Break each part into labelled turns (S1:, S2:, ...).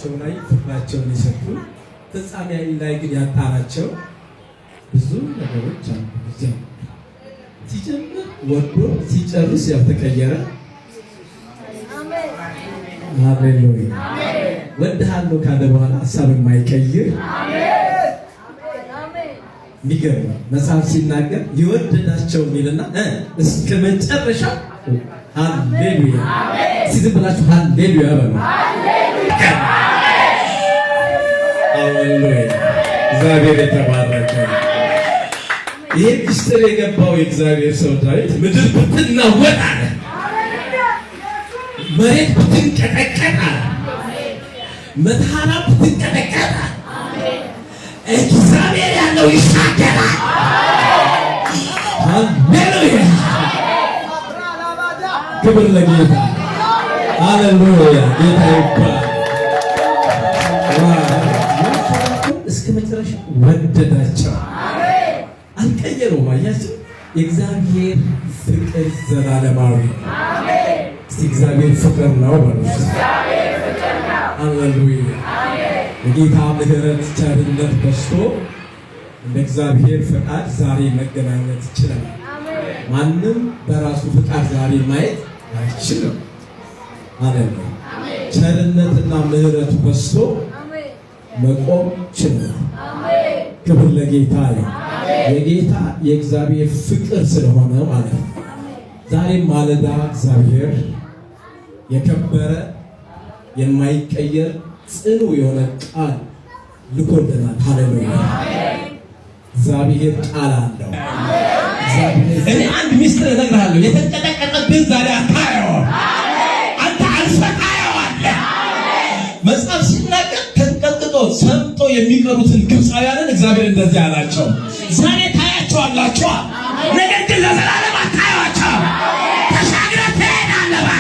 S1: ጅማሯቸው ላይ ፍቅራቸውን የሰጡ፣ ፍጻሜ ላይ ግን ያጣናቸው ብዙ ነገሮች አሉ። ሲጀምር ወዶ ሲጨርስ ያልተቀየረ፣ ሃሌሉያ። ወድሃለሁ ካለ በኋላ ሀሳብ የማይቀይር፣ የሚገርም መጽሐፍ ሲናገር የወደዳቸው የሚልና እስከ መጨረሻ። ሃሌሉያ። እስኪ ዝም ብላችሁ ሃሌሉያ በሉ። ሃሌሉያ፣ እግዚአብሔር የተባረከ። ይሄ ምስጢር የገባው የእግዚአብሔር ሰው ዳዊት ምድር ብትናወጥ አለ፣ መሬት ብትንቀጠቀጥ አለ፣ መተሃራ ብትንቀጠቀጥ አለ፣ እግዚአብሔር ያለው ይሻገራል። ሃሌሉያ፣ ክብር ለጌታ። ሃሌሉያ፣ ጌታ ይባረክ። እስከ መጨረሻ ወደዳቸው፣ አልቀየረውም። አያችሁ፣ የእግዚአብሔር ፍቅር ዘላለማዊ። እስቲ እግዚአብሔር ፍቅር ነው በሉ። ሃሌሉያ። የጌታ ምሕረት ቸርነት በዝቶ እንደ እግዚአብሔር ፈቃድ ዛሬ መገናኘት ይችላል። ማንም በራሱ ፈቃድ ዛሬ ማየት አይችልም። ሃሌሉያ። ቸርነትና ምሕረቱ በዝቶ መቆም ችሏል። ክብር ለጌታ ይሁን። የጌታ የእግዚአብሔር ፍቅር ስለሆነ ማለት ነው። ዛሬም ማለዳ እግዚአብሔር የከበረ፣ የማይቀየር፣ ጽኑ የሆነ ቃል ልኮልናል። ሃሌሉያ። እግዚአብሔር ቃል አለው።
S2: እኔ አንድ ሚስጥር እነግርሃለሁ። የተንቀጠቀጠብህን ዛሬ አታየውም። አንተ አልፈህ ታየዋለህ። መጽሐፍ ሲናገር ተንቀጥቅጦ ሰምጦ የሚቀሩትን ግብፃውያንን እግዚአብሔር እንደዚህ አላቸው፣ ዛሬ ታያቸዋላችሁ፣ ነገር ግን ለዘላለም አታዩአቸውም። ተሻግረህ ትሄዳለህ።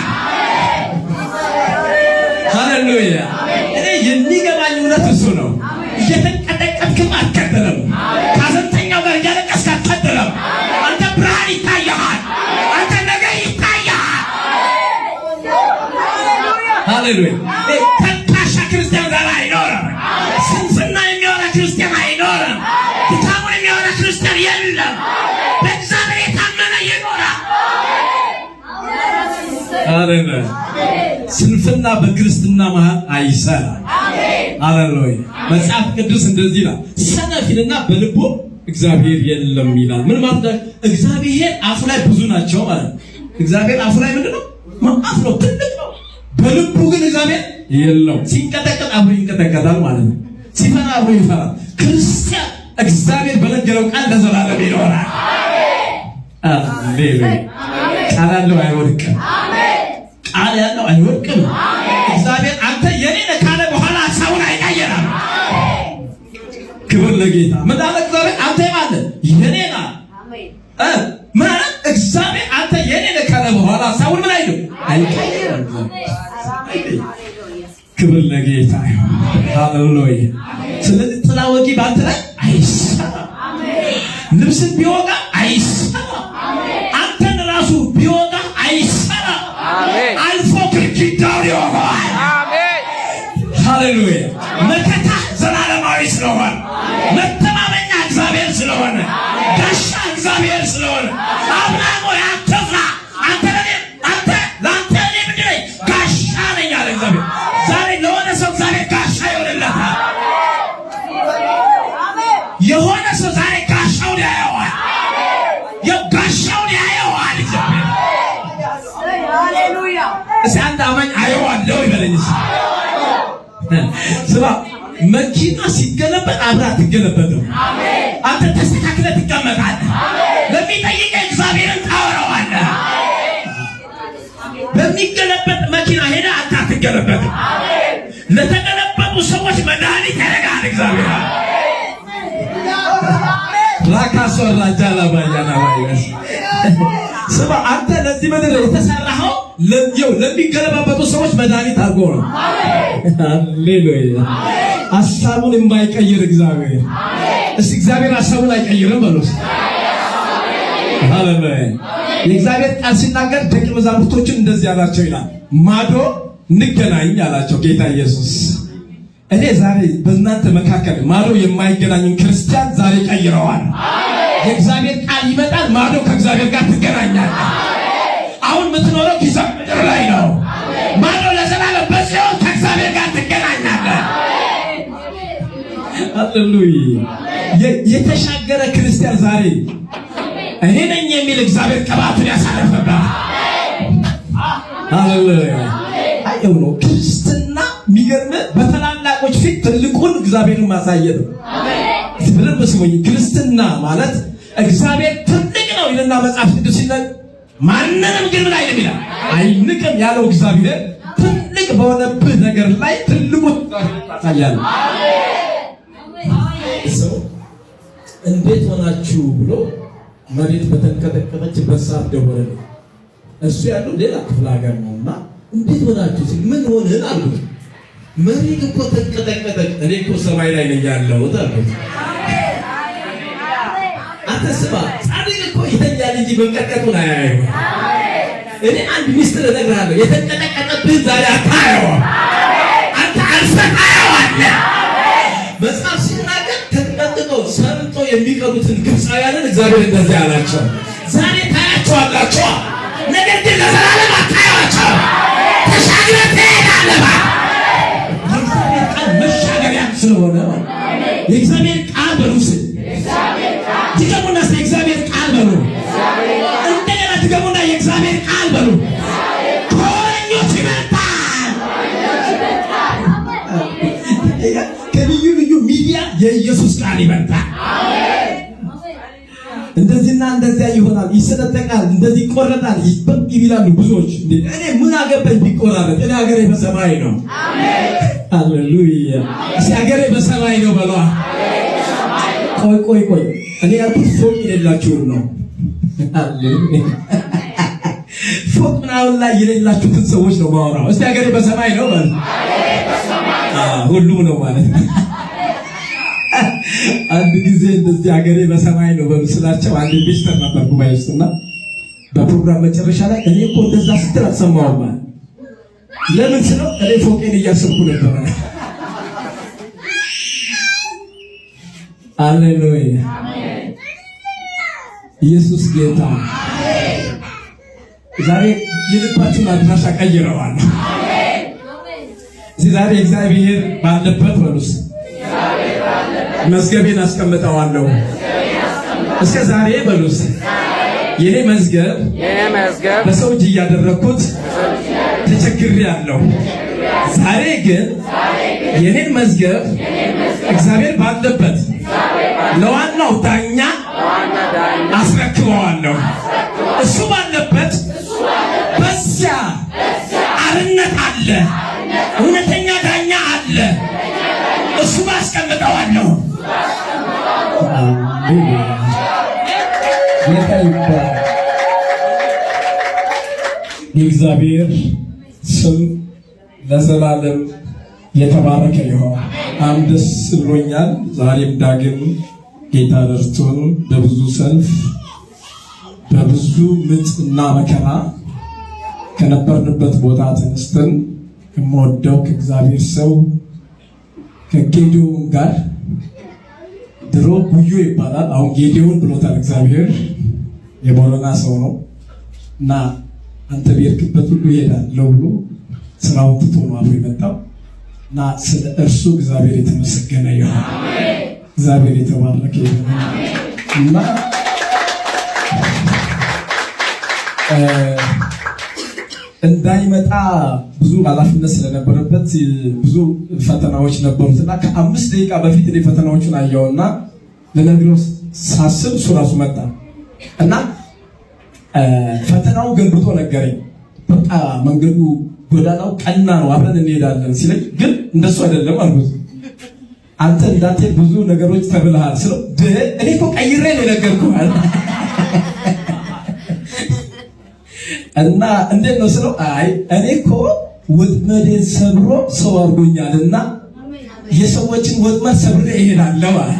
S2: ሃሌሉያ። እኔ የሚገባኝ እውነት እሱ ነው። እየተንቀጠቀጥክም አትቀጥልም። ከሀዘንተኛው ጋር እያለቀስክ አትቀጥልም። አንተ ብርሃን ይታየሃል። አንተ ነገ ይታየሃል። ሃሌሉያ። ተንካሻ ክርስቲያን ጋር አይኖርም። ስንፍና የሚያወራ ክርስቲያን አይኖርም። ድካሙን የሚያወራ ክርስቲያን የለም። በእግዚአብሔር የታመነ ይኖራል። ሃሌሉያ። ስንፍና በክርስትና መሃል አይሰራም። ሃሌሉያ። መጽሐፍ ቅዱስ እንደዚህ ይላል፣ ሰነፍ ይልና በልቡ እግዚአብሔር የለም ይላል። ምን ማለት ነው? እግዚአብሔር አፉ ላይ ብዙ ናቸው ማለት ነው። እግዚአብሔር አፉ ላይ ምንድነው? መዓት ነው፣ ትልቅ ነው። በልቡ ግን እግዚአብሔር የለው። ሲንቀጠቀጥ አብሮ ይንቀጠቀጣል ማለት ነው። ሲፈራ አብሮ ይፈራል። ክርስቲያን እግዚአብሔር በነገረው ቃል ለዘላለም ይኖራል። አሜን። ቃል ያለው አይወድቅም። ቃል ያለው አይወድቅም። እግዚአብሔር አንተ የኔ ነህ ካለ በኋላ ሀሳቡን አይቀየራም። ክብር ለጌታ። ምን አለ እግዚአብሔር? አንተ የማን ነህ? የኔ ነህ። ምን አለ እግዚአብሔር? አንተ የኔ ነህ ካለ በኋላ ሀሳቡን ምን አይልም? አይቀይርም። ክብር ለጌታ። ሃሌሉያ። ስለዚህ ጥላ ወጊ በአንተ ላይ አይሰራም። ልብስን ቢወጋ አይሰራም። አንተን ራሱ ቢወጋ አይሰራም። አልፎ ግድግዳውን ይወጋዋል። ሃሌሉያ። መከታ ዘላለማዊ ስለሆነ፣ መተማመኛ እግዚአብሔር ስለሆነ፣ ጋሻ እግዚአብሔር ስለሆነ፣ አብርሃም ሆይ አትፍራ፣ አንተ ለእኔ አንተ ለአንተ እኔ ምንድን ነኝ? ጋሻ ነኝ አለ እግዚአብሔር። ዛሬ ለሆነ ሰው እግዚአብሔር ጋሻ ይሆንለታል። የሆነ ሰው ዛሬ ጋሻውን ያየዋል። ጋሻውን ያየዋል እግዚአብሔር። እስኪ አንድ አማኝ አየዋለሁ ይበለኝ። ስማ፣ መኪና ሲገለበጥ አብረህ አትገለበጥም። አንተ ተስተካክለህ ትቀመጣለህ። ለሚጠይቀህ እግዚአብሔርን ታወራዋለህ። በሚገለበጥ መኪና ሄደህ አንተ አትገለበጥም። ለተገለበጡ ሰዎች መድኃኒት ያደርጋል እግዚአብሔር። ራካሶ ራጃላ ባያና ባያስ። ስማ፣ አንተ ለዚህ ምድር የተሰራኸው ለየው ለሚገለባበጡ ሰዎች መድኃኒት አድርጎ ነው። ሃሌሉያ። ሀሳቡን የማይቀይር እግዚአብሔር። እስቲ እግዚአብሔር ሀሳቡን አይቀይርም በሉ። ሃሌሉያ። የእግዚአብሔር ቃል ሲናገር ደቀ መዛሙርቶችን እንደዚህ አላቸው ይላል። ማዶ እንገናኝ አላቸው ጌታ ኢየሱስ። እኔ ዛሬ በእናንተ መካከል ማዶ የማይገናኝን ክርስቲያን ዛሬ ቀይረዋል። የእግዚአብሔር ቃል ይመጣል። ማዶ ከእግዚአብሔር ጋር ትገናኛለህ። አሁን የምትኖረው ጊዜያዊ ምድር ላይ ነው። ማዶ ለዘላለም በጽዮን ከእግዚአብሔር ጋር ትገናኛለህ። ሃሌሉያ! የተሻገረ ክርስቲያን ዛሬ እኔ ነኝ የሚል እግዚአብሔር ቅባቱን ያሳረፈበት። ሃሌሉያ! አየው ነው ክርስትና። የሚገርም በታላላቆች ፊት ትልቁን እግዚአብሔርን ማሳየት ነው። በደንብ ስሙኝ። ክርስትና ማለት እግዚአብሔር ትልቅ ነው ይልና መጽሐፍ ቅዱስ ሲናገር ማንንም ግን ምን አይልም ይላል፣ አይንቅም ያለው እግዚአብሔር ትልቅ በሆነብህ ነገር ላይ ትልቁን እግዚአብሔር ታሳያለህ። ሰው እንዴት ሆናችሁ ብሎ መሬት በተንቀጠቀጠችበት ሰዓት ደወለልኝ። እሱ ያለው ሌላ ክፍለ ሀገር ነው እና እንዴት ሆናችሁ ሲል ምን ሆንን አልኩት። መሬት እኮ ተንቀጠቀጠች፣ እኔ እኮ ሰማይ ላይ ነኝ ያለሁት አልኩት። አንተ ስማ፣ ጻድቅ እኮ ይተኛል እንጂ መንቀጥቀጡን አያየውም። እኔ አንድ ሚስጥር እነግርሃለሁ፣ የተንቀጠቀጠብህን ዛሬ አታየውም። አንተ አልፈህ ታየዋለህ። መጽሐፍ ሲናገር ተንቀጥቅጠው ሰምጦ የሚቀሩትን ግብፃውያንን እግዚአብሔር እንደዚህ አላቸው፣ ዛሬ ታያቸዋላችሁ፣ ነገር ግን ለዘላለም አታዩአቸው። ተሻግረህ ትሄዳለህ። የእግዚአብሔር ቃል መሻገሪያ ስለሆነ የእግዚአብሔር ቃል በሉ እስኪ ድገሙና፣ እስኪ የእግዚአብሔር ቃል በሉ። እንደገና ድገሙና የእግዚአብሔር ቃል በሉ። ከወረኞች ይበልጣል። ከልዩ ልዩ ሚዲያ የኢየሱስ ቃል ይበልጣል። እንደዚህና እንደዚያ ይሆናል፣ ይሰነጠቃል፣ እንደዚህ ይቆረጣል፣ ይበቅ ይላሉ ብዙዎች። እኔ ምን አገባኝ ቢቆራረጥ? እኔ ሀገሬ በሰማይ ነው። ሃሌሉያ! እስኪ ሀገሬ በሰማይ ነው በሏ። ቆይ ቆይ ቆይ፣ እኔ ያልኩት ፎቅ የሌላችሁን ነው። ፎቅ ምናምን ላይ የሌላችሁትን ሰዎች ነው ማወራው። እስቲ ሀገሬ በሰማይ ነው በሉ። ሁሉም ነው ማለት ነው። አንድ ጊዜ እንደዚህ ሀገሬ በሰማይ ነው በሉ ስላቸው አንድ ኢንቨስተር ነበር ጉባኤ ውስጥና በፕሮግራም መጨረሻ ላይ እኔ እኮ እንደዛ ስትል አልሰማሁም ማለት ለምን ስለው እኔ ፎቄን እያሰብኩ ነበር። ሃሌሉያ! ኢየሱስ ጌታ። ዛሬ የልባችሁን አድራሻ ቀይረዋል። እዚህ ዛሬ እግዚአብሔር ባለበት በሉስ መዝገቤን አስቀምጠዋለሁ። እስከ ዛሬ በሉስ የኔ መዝገብ በሰው እጅ እያደረግኩት ተቸግሬያለሁ። ዛሬ ግን የኔን መዝገብ እግዚአብሔር ባለበት ለዋናው ዳኛ አስረክበዋለሁ። እሱ ባለበት በዚያ አርነት አለ፣ እውነተኛ ዳኛ አለ። እሱ አስቀምጠዋለሁ። ጌታ ይባረክ። የእግዚአብሔር ስም ለዘላለም የተባረከ ይሆን። በጣም ደስ ብሎኛል። ዛሬም ዳግም ጌታ ረድቶን በብዙ ሰልፍ በብዙ ምጥ እና መከራ ከነበርንበት ቦታ ተነስተን ከምወደው ከእግዚአብሔር ሰው ከጌዲዮን ጋር፣ ድሮ ጉዮ ይባላል፣ አሁን ጌዲዮን ብሎታል እግዚአብሔር። የቦረና ሰው ነው እና አንተ ብሄድክበት ሁሉ እሄዳለሁ ብሎ ስራውን ትቶ ነው አብሮ የመጣው እና ስለ እርሱ እግዚአብሔር የተመሰገነ ይሁን። እግዚአብሔር የተባረከ ይሁን እና እንዳይመጣ ብዙ ኃላፊነት ስለነበረበት ብዙ ፈተናዎች ነበሩት እና ከ5 ደቂቃ በፊት እኔ ፈተናዎቹን አየውና ልነግረው ሳስብ እሱ ራሱ መጣ እና ፈተናው ገንብቶ ነገረኝ። በቃ መንገዱ ጎዳናው ቀና ነው፣ አብረን እንሄዳለን ሲለኝ ግን እንደሱ አይደለም አልኩት። አንተ እንዳትሄድ ብዙ ነገሮች ተብልሃል ስለው እኔ እኮ ቀይሬ ነው የነገርኩህ እና እንዴት ነው ስለው አይ እኔ እኮ ወጥመዴን ሰብሮ ሰው አድርጎኛልና የሰዎችን ወጥመድ ሰብሬ እሄዳለሁ አለ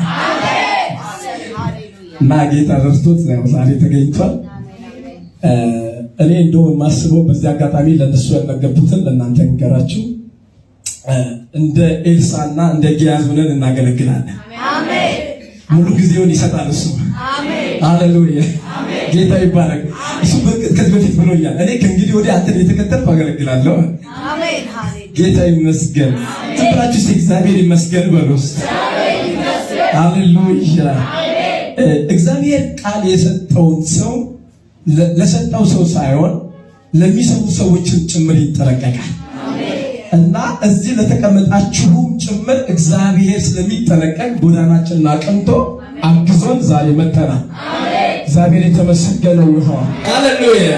S2: እና ጌታ ረድቶት ዛሬ ተገኝቷል። እኔ እንደው የማስበው በዚህ አጋጣሚ ለእነሱ ያልነገርኩትን ለእናንተ እንገራችሁ። እንደ ኤልሳና እንደ ጊያዝ ሆነን እናገለግላለን። ሙሉ ጊዜውን ይሰጣል እሱ። ሃሌሉያ፣ ጌታ ይባረክ። እሱ በእርግጥ ከዚህ በፊት ብሎኛል፣ እኔ ከእንግዲህ ወዲህ አንተን የተከተልኩ አገለግላለሁ። ጌታ ይመስገን። ዝም ብላችሁ እስኪ እግዚአብሔር ይመስገን በሉ። ሃሌሉያ። እግዚአብሔር ቃል የሰጠውን ሰው ለሰጠው ሰው ሳይሆን ለሚሰሙ ሰዎችን ጭምር ይጠነቀቃል። እና እዚህ ለተቀመጣችሁም ጭምር እግዚአብሔር ስለሚጠነቀቅ ጎዳናችንን አቅንቶ አግዞን ዛሬ መጥተናል። እግዚአብሔር የተመሰገነ ይሁን። ሃሌሉያ።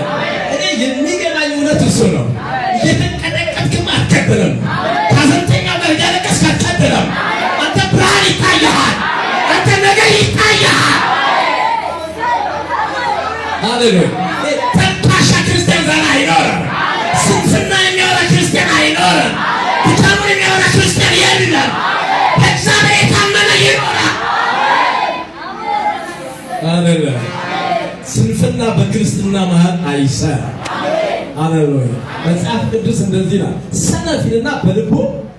S2: እኔ የሚገባኝ እውነት እሱ ነው። እየተንቀጠቀጥክም አትከተልም። ከሐዘንተኛ ጋር እያለቀስክ አትከተልም። አንተ ብርሃን ይታይሃል። አንተ ነገር ይታይሃል። ሃሌሉያ። ተንኳሻ ክርስቲያን ዛሬ አይኖርም። ስንፍና የሚያወራ ክርስቲያን አይኖርም። ድካሙን የሚያወራ ክርስቲያን የለም። በእግዚአብሔር የታመነ ይኖራል። ሃሌሉያ። ስንፍና በክርስትና መሃል አይሰራም። ሃሌሉያ። መጽሐፍ ቅዱስ እንደዚህ ይላል፣ ሰነፍ ይልና በልቡ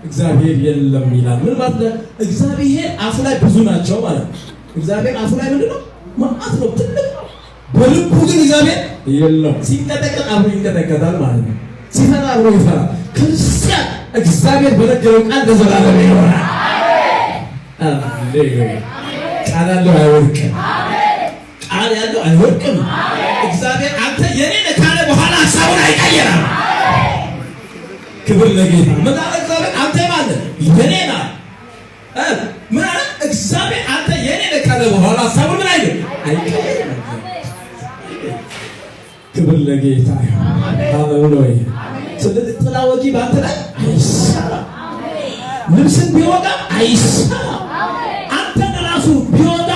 S2: እግዚአብሔር የለም ይላል። ምን ማለት ነው? እግዚአብሔር አፉ ላይ ብዙ ናቸው ማለት ነው። እግዚአብሔር አፉ ላይ ምንድን ነው? መዓት ነው፣ ትልቅ ነው። በልቡ ግን እግዚአብሔር የለም። ሲንቀጠቀጥ አብሮ ይንቀጠቀጣል ማለት ነው። ሲፈራ አብሮ ይፈራል። ክርስቲያን እግዚአብሔር በነገረው ቃል ለዘላለም ይኖራል። ሃሌሉያ። ቃል ያለው አይወድቅም። ቃል ያለው አይወድቅም። እግዚአብሔር አንተ የኔ ነህ ካለ በኋላ ሀሳቡን አይቀይርም። ክብር ለጌታ። ምን አለ እግዚአብሔር? አንተ ማለት የኔ ነህ። ምን አለ እግዚአብሔር? አንተ የኔ ነህ ካለ በኋላ ሀሳቡን ምን አይልም፣ አይቀይርም። ክብር ለጌታ። ሃሌሉያ። ስለዚህ ጥላ ወጊ በአንተ ላይ አይሰራም። ልብስን ቢወጋ አይሰራም። አንተን ራሱ ቢወጋ